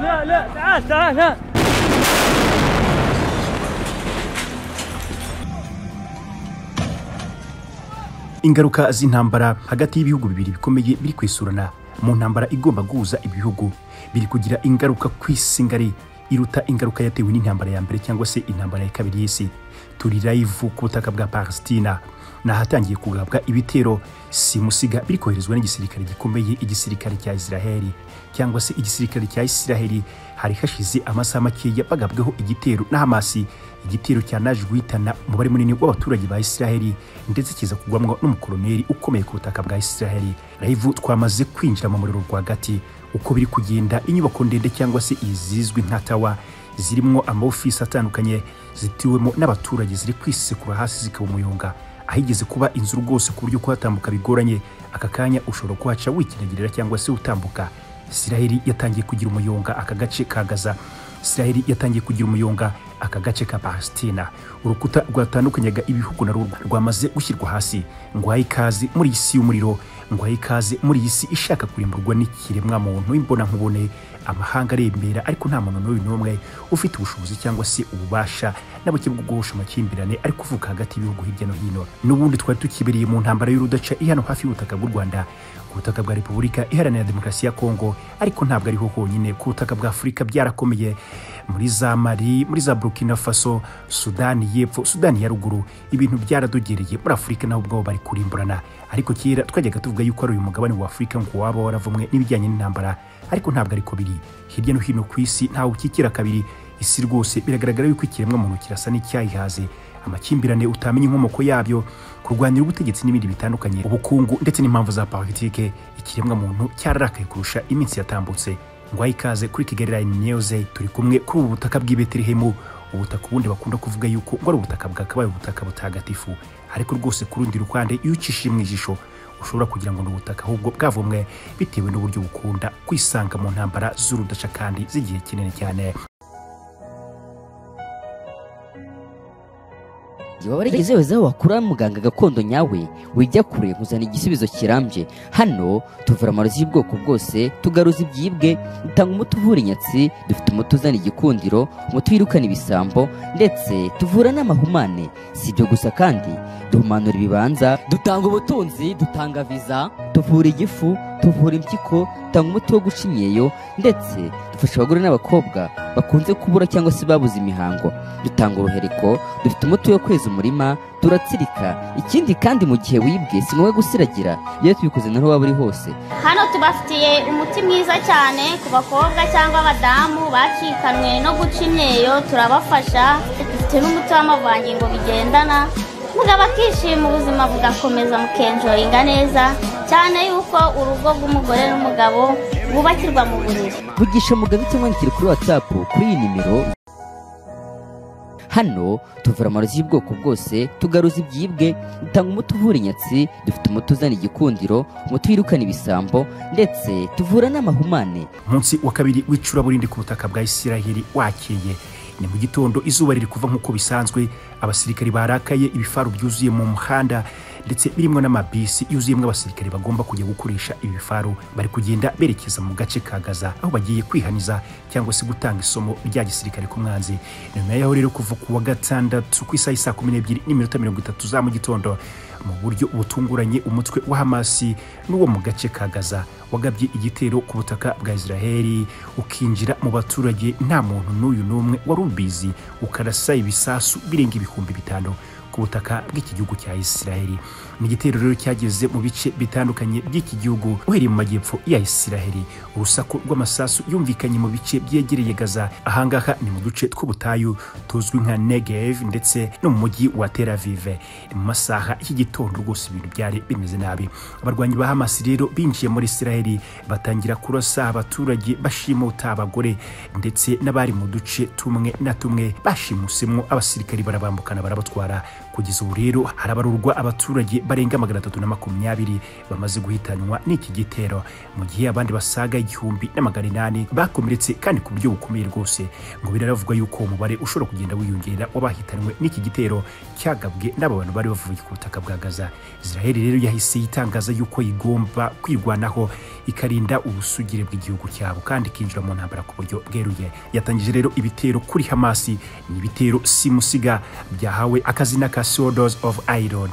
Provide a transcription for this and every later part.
لا لا تعال تعال ها. Ingaruka z'intambara hagati y'ibihugu bibiri bikomeye biri kwisurana mu ntambara igomba guhuza ibihugu biri kugira ingaruka ku isi ngari iruta ingaruka yatewe n'intambara ya mbere cyangwa se intambara ya kabiri y'isi. Turi live ku butaka bwa Palestina nahatangiye kugabwa ibitero simusiga biri koherezwa n'igisirikare gikomeye, igisirikare cya Israeli cyangwa se igisirikare cya Israeli. Hari hashize amasaha makeya bagabweho igitero na Hamasi, igitero cyanaje guhitana umubare munini w'abaturage ba Israeli ndetse kiza kugwamwo n'umukoloneli ukomeye ku butaka bwa Israeli. Live twamaze kwinjira mu muriro rwagati uko biri kugenda. Inyubako ndende cyangwa se izizwi nka tower zirimo ama ofisi atandukanye zitiwemo n'abaturage ziri kwisekura hasi zikaba umuyonga, ahigeze kuba inzu rwose ku buryo kuhatambuka bigoranye. Aka kanya ushobora kuhaca wikinagirira cyangwa se utambuka. Israeli yatangiye kugira umuyonga aka gace ka Gaza. Israeli yatangiye kugira umuyonga aka gace ka Palestina. Urukuta rwatandukanyaga ibihugu na rwamaze gushyirwa hasi. Ngo ikaze muri isi y'umuriro, ngo ikaze muri isi ishaka kurimburwa n'ikiremwa muntu imbona nkubone. Amahanga arembera ariko nta muntu n'uyu n'umwe ufite ubushobozi cyangwa se ububasha n'abuke bwo guhosha amakimbirane ari kuvuka hagati y'ibihugu hirya no hino. N'ubundi twari tukibereye mu ntambara y'urudaca iri hano hafi y'ubutaka bw'u Rwanda, ku butaka bwa Repubulika Iharanira Demokarasi ya Kongo, ariko ntabwo ariho honyine. Ku butaka bwa Afurika byarakomeye, muri za Mali, muri za Burkina Faso, Sudani y'Epfo, Sudani ya Ruguru, ibintu byaradogereye. Muri Afurika naho ubwabo bari kurimburana. Ariko kera twajyaga tuvuga yuko ari uyu mugabane wa Afurika ngo waba waravumwe n'ibijyanye n'intambara, ariko ntabwo ariko biri. Hirya no hino ku isi ntawe ukikira kabiri. Isi rwose biragaragara yuko ikiremwa muntu kirasa n'icyayihaze. Amakimbirane utamenya inkomoko yabyo, kurwanira ubutegetsi n'ibindi bitandukanye, ubukungu ndetse n'impamvu za politike, ikiremwa muntu cyararakaye kurusha iminsi yatambutse. Ngo ikaze kuri Kigali Line News, turi kumwe kuri ubu butaka bw'i Betelehemu, ubutaka ubundi bakunda kuvuga yuko ngo ari ubutaka bwakabaye ubutaka butagatifu, ariko rwose ku rundi ruhande iyo ucishije mu ijisho ushobora kugira ngo ni ubutaka ahubwo bwavumwe bitewe n'uburyo bukunda kwisanga mu ntambara z'urudaca kandi z'igihe kinini cyane. Waba warigeze weza wakura muganga gakondo nyawe wijya kure kuzana igisubizo kirambye. Hano tuvura amarozi y'ubwoko bwose, tugaruza ibyibwe, dutanga umuti uvura inyatsi, dufite umuti uzana igikundiro, umuti wirukana ibisambo, ndetse tuvura n'amahumane. Si ibyo gusa kandi duhumanura ibibanza, dutanga ubutunzi, dutanga viza, tuvura igifu, tuvura impyiko, dutanga umuti wo guca imyeyo, ndetse dufasha abagore n'abakobwa bakunze kubura cyangwa se babuze imihango. Dutanga uruhereko, dufite umuti wo kweza umurima, turatsirika. Ikindi kandi mu gihe wibwe si ngombwa gusiragira, iyo tubikoze naho waba uri hose. Hano tubafitiye umuti mwiza cyane ku bakobwa cyangwa abadamu bacikanwe no guca imyeyo, turabafasha. Dufite n'umuti w'amavangingo bigendana, mugabo akishima ubuzima bugakomeza mukenjoyinga neza cyane yuko urugo rw'umugore n'umugabo bwubakirwa mu buriri. Vugisha muganga cyangwa mwandikire kuri WhatsApp kuri iyi nimero. Hano tuvura amarozi y'ubwoko bwose, tugaruza ibyibwe, dutanga umuti uvura inyatsi, dufite umuti uzana igikundiro, umuti wirukana ibisambo, ndetse tuvura n'amahumane. Umunsi wa kabiri w'icuraburindi ku butaka bwa Israeli wakeye. Ni mu gitondo izuba riri kuva nk'uko bisanzwe, abasirikari barakaye, ibifaru byuzuye mu muhanda ndetse birimo n'amabisi yuzuyemo abasirikari bagomba kujya gukoresha ibifaru. Bari kugenda berekeza mu gace ka Gaza aho bagiye kwihaniza cyangwa se gutanga isomo rya gisirikare ku mwanzi. Nyuma yaho rero kuva ku wa gatandatu ku isaha saa 12:30 za mu gitondo, mu buryo butunguranye umutwe wa Hamasi n'uwo mu gace ka Gaza wagabye igitero ku butaka bwa Israeli, ukinjira mu baturage nta muntu n'uyu n'umwe wari ubizi, ukarasa ibisasu birenga 5000 ku butaka bw'iki gihugu cya Israeli. Ni igitero rero cyageze mu bice bitandukanye by'iki gihugu uhereye mu majyepfo ya Israeli. Urusaku rw'amasasu yumvikanye mu bice byegereye Gaza, ahangaha ni mu duce tw'ubutayu tuzwi nka Negev ndetse no mu mujyi wa Tel Aviv. Mu masaha y'igitondo rwose ibintu byari bimeze nabi. Abarwanyi ba Hamas rero binjiye muri Israeli batangira kurasa abaturage, bashimuta abagore ndetse n'abari mu duce tumwe na tumwe bashimusemo abasirikari barabambukana barabatwara. Kugeza ubu rero harabarurwa abaturage barenga 320 bamaze guhitanwa n'iki gitero, mu gihe abandi basaga 1800 bakomeretse kandi ku buryo bukomeye rwose. Ngo biraravugwa yuko umubare ushobora kugenda wiyongera w'abahitanwe n'iki gitero cyagabwe n'aba bantu bari bavuye ku butaka bwa Gaza. Israel rero yahise yitangaza yuko igomba kwirwanaho, ikarinda ubusugire bw'igihugu cyabo kandi ikinjira mu ntambara ku buryo bweruye. Yatangije rero ibitero kuri Hamasi, ni ibitero simusiga byahawe akazina ka Swords of Iron.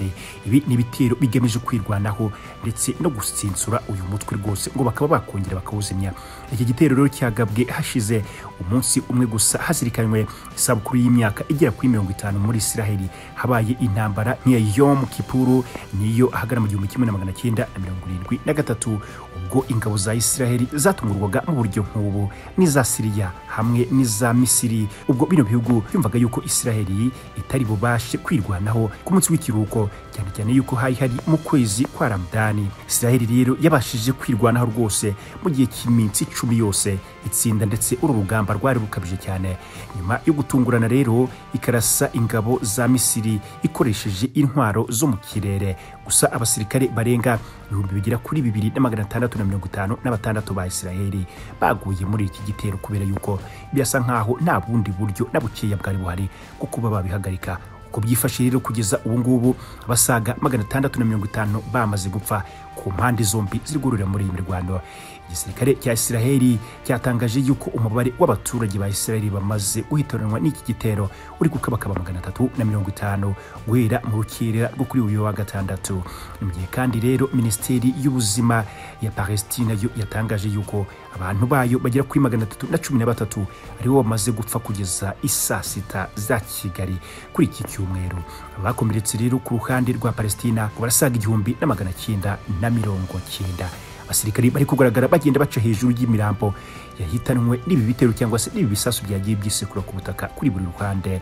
Ibi ni ibitero bigamije kwirwanaho ndetse no gutsinsura uyu mutwe rwose ngo bakaba bakongera bakawuzimya. Iki gitero rero cyagabwe hashize umunsi umwe gusa hazirikanywe isabukuru y'imyaka igera kuri 50 muri Israheli habaye intambara nk'iya Yom Kippur, niyo ahagana mu 1973 ubwo ingabo za Israheli zatungurwaga mu buryo nk'ubu n'iza Syria hamwe n'iza Misiri, ubwo bino bihugu byumvaga yuko Israheli itari bubashe kwirwanaho ku munsi w'ikiruhuko, cyane cyane yuko hari hari mu kwezi kwa Ramadani. Israheli rero yabashije kwirwanaho rwose mu gihe cy'iminsi 10 yose itsinda, ndetse uru rugamba rwari rukabije cyane. Nyuma yo gutungurana rero ikarasa ingabo za Misiri ikoresheje intwaro zo mu kirere, gusa abasirikare barenga 2656 ba Israheli baguye muri iki gitero kubera yuko byasa nkaho nta bundi buryo na bukeya bwari buhari bwo kuba babihagarika. Uko byifashe rero kugeza ubu ngubu abasaga 650 bamaze gupfa ku mpande zombi zirigurira muri iyi mirwano. Igisirikare cya Israheli cyatangaje yuko umubare w'abaturage ba Israheli bamaze guhitanwa n'iki gitero uri gukabakaba 350 guhera mu rukerera rwo kuri uyu wa gatandatu. Mu gihe kandi rero Minisiteri y'Ubuzima ya Palestina yo yatangaje yuko abantu bayo bagera kuri 313 aribo bamaze gupfa kugeza isaa sita za Kigali kuri iki cyumweru. Abakomeretse rero ku ruhande rwa Palestina barasaga 1990. Abasirikari bari kugaragara bagenda baca hejuru y'imirambo yahitanwe n'ibi bitero cyangwa se n'ibi bisasu byagiye byisekura ku butaka kuri buri ruhande.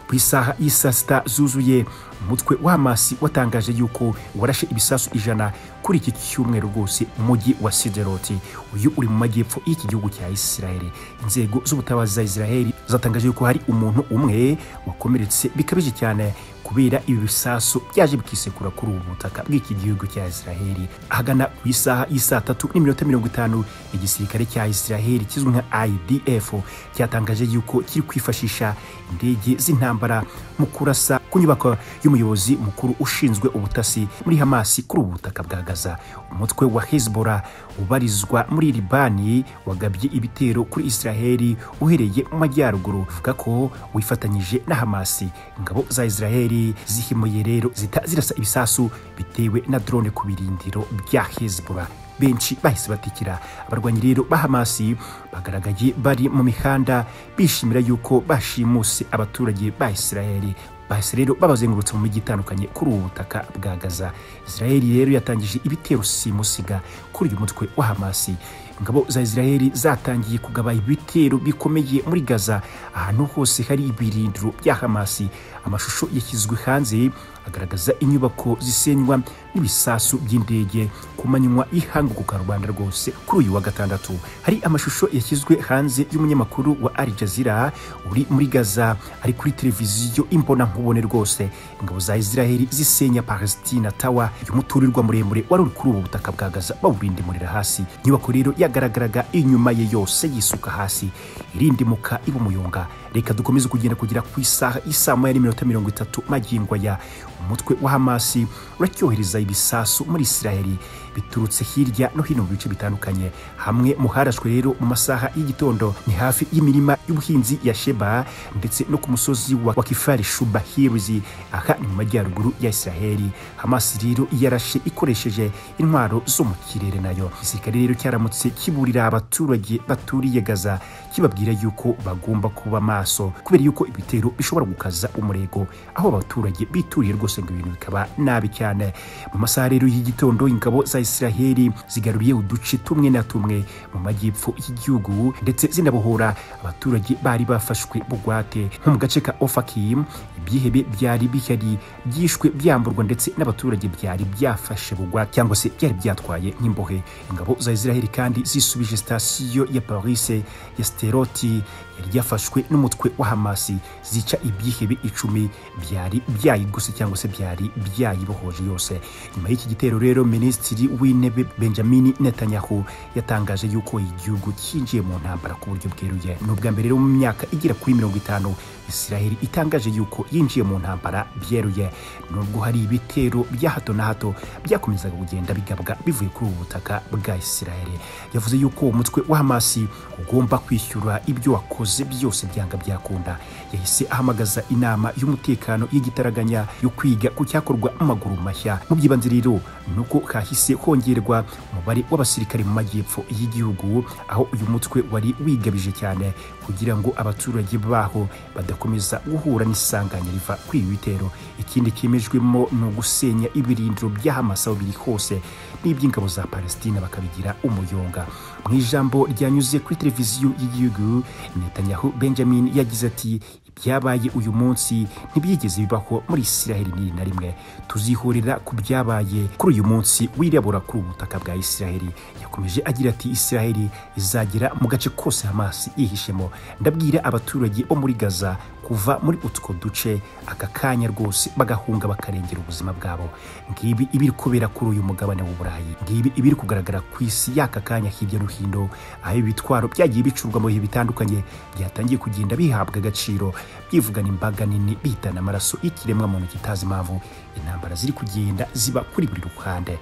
Ku isaha y'isa sita zuzuye umutwe wa Hamasi watangaje yuko warashe ibisasu 100 kuri iki cyumweru rwose mu mujyi wa Sideroti, uyu uri mu majyepfo y'iki gihugu cya Israeli. Inzego z'ubutabazi za Israeli zatangaje yuko hari umuntu umwe wakomeretse bikabije cyane kubera ibi bisasu byaje bikisekura kuri ubu butaka bw'iki gihugu cya Israeli. Ahagana ku isaha y'isa 3:50 igisirikare cya Israeli kizwi nka IDF cyatangaje yuko kiri kwifashisha indege z'intambara mu kurasa ku nyubako y'umuyobozi mukuru ushinzwe ubutasi muri Hamasi kuri ubu butaka bwa Gaza. Umutwe wa Hezbollah ubarizwa muri Libani wagabye ibitero kuri Israeli uhereye mu majyaruguru, uvuga ko wifatanyije na Hamasi. Ingabo za Israeli zihimuye rero zirasa ibisasu bitewe na drone ku birindiro bya Hezbollah. Benshi bahise batikira. Abarwanyi rero ba Hamasi bagaragaye bari mu mihanda bishimira yuko bashimuse abaturage ba Israeli. Bahise rero babazengurutse mu mijyi itandukanye kuri ubu butaka bwa Gaza. Israeli rero yatangije ibitero simusiga kuri uyu mutwe wa Hamasi. Ingabo za Israeli zatangiye kugaba ibitero bikomeye muri Gaza ahantu hose hari ibirindiro bya Hamasi. Amashusho yashyizwe hanze agaragaza inyubako zisenywa n'ibisasu by'indege ku manywa y'ihangu ku Karubanda rwose kuri uyu wa gatandatu. Hari amashusho yashyizwe hanze y'umunyamakuru wa Al Jazeera uri muri Gaza ari kuri televiziyo imbona nkubone rwose. Ingabo za Israeli zisenya Palestina Tower, umuturirwa muremure wari uri kuri ubu butaka bwa Gaza, bawurindimurira hasi. Inyubako rero yagaragaraga inyuma ye yose yisuka hasi irindimuka iba umuyonga. Reka dukomeze kugenda kugera ku isaha isaa 1:30 magingo ya umutwe wa Hamasi uracyohereza ibisasu muri Israeli biturutse hirya no hino mu bice bitandukanye. Hamwe mu harashwe rero mu masaha y'igitondo ni hafi y'imirima y'ubuhinzi ya Sheba ndetse no ku musozi wa Kifari Shuba Hills, aha ni mu majyaruguru ya Israeli. Hamas rero yarashe ikoresheje intwaro zo mu kirere nayo. Igisirikare rero cyaramutse kiburira abaturage baturiye Gaza kibabwira yuko bagomba kuba maso kubera yuko ibitero bishobora gukaza umurego aho abaturage bituriye rwose ngo ibintu bikaba nabi cyane. Mu masaha rero y'igitondo ingabo za Israeli zigaruriye uduce tumwe na tumwe mu majyepfo y'igihugu ndetse zinabohora abaturage bari bafashwe bugwate nko mu gace ka Ofakim. Ibyihebe byari bihari byishwe byamburwa ndetse n'abaturage byari byafashe bugwate cyangwa se byari byatwaye nk'imbohe. Ingabo za Israeli kandi zisubije sitasiyo ya Paris ya Steroti yari yafashwe n'umutwe wa Hamasi, zica ibyihebe 10 byari byayigose cyangwa se byari byayibohoje yose. Nyuma y'iki gitero rero, Minisitiri w'Intebe Benjamin Netanyahu yatangaje yuko igihugu cyinjiye mu ntambara ku buryo bweruye. Ni ubwa mbere rero mu myaka igera kuri 50 Israel itangaje yuko yinjiye mu ntambara byeruye, nubwo hari ibitero bya hato na hato byakomezaga kugenda bigabwa bivuye kuri ubu butaka bwa Israel. Yavuze yuko umutwe wa Hamas ugomba kwishyura ibyo wakoze byose byanga byakunda. Yahise ahamagaza inama y'umutekano y'igitaraganya yo kwiga ku cyakorwa amaguru mashya. Mu by'ibanze rero nuko kahise kongerwa umubare w'abasirikare mu majyepfo y'igihugu, aho uyu mutwe wari wigabije cyane, kugira ngo abaturage baho badakomeza guhura n'isanganya riva kuri ibi bitero. Ikindi kemejwemo ni ugusenya ibirindiro bya Hamas aho biri hose n'iby'ingabo za Palestina bakabigira umuyonga. Mu ijambo ryanyuze kuri televiziyo y'igihugu, Netanyahu Benjamin yagize ati: "Ibyabaye uyu munsi ntibyigeze bibaho muri Israel ni na rimwe. Tuzihorera ku byabaye kuri uyu munsi wirabura kuri ubutaka bwa Israel." Yakomeje agira ati: "Israel izagera mu gace kose Hamas yihishemo. Ndabwira abaturage bo muri Gaza kuva muri utwo duce aka kanya rwose, bagahunga bakarengera ubuzima bwabo." Ngibi ibiri kubera kuri uyu mugabane w'Uburayi, ngibi ibiri kugaragara ku isi y'aka kanya hirya no hino, aho ibitwaro byagiye bicurwa mu bihe bitandukanye byatangiye kugenda bihabwa agaciro, byivugana imbaga nini, bihitana amaraso y'ikiremwa muntu kitazi impamvu intambara ziri kugenda ziba kuri buri ruhande.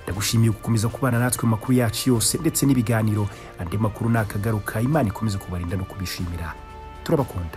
Ndagushimiye gukomeza kubana natwe mu makuru yacu yose ndetse n'ibiganiro. Andi makuru nakagaruka. Imana ikomeze kubarinda no kubishimira. Turabakunda.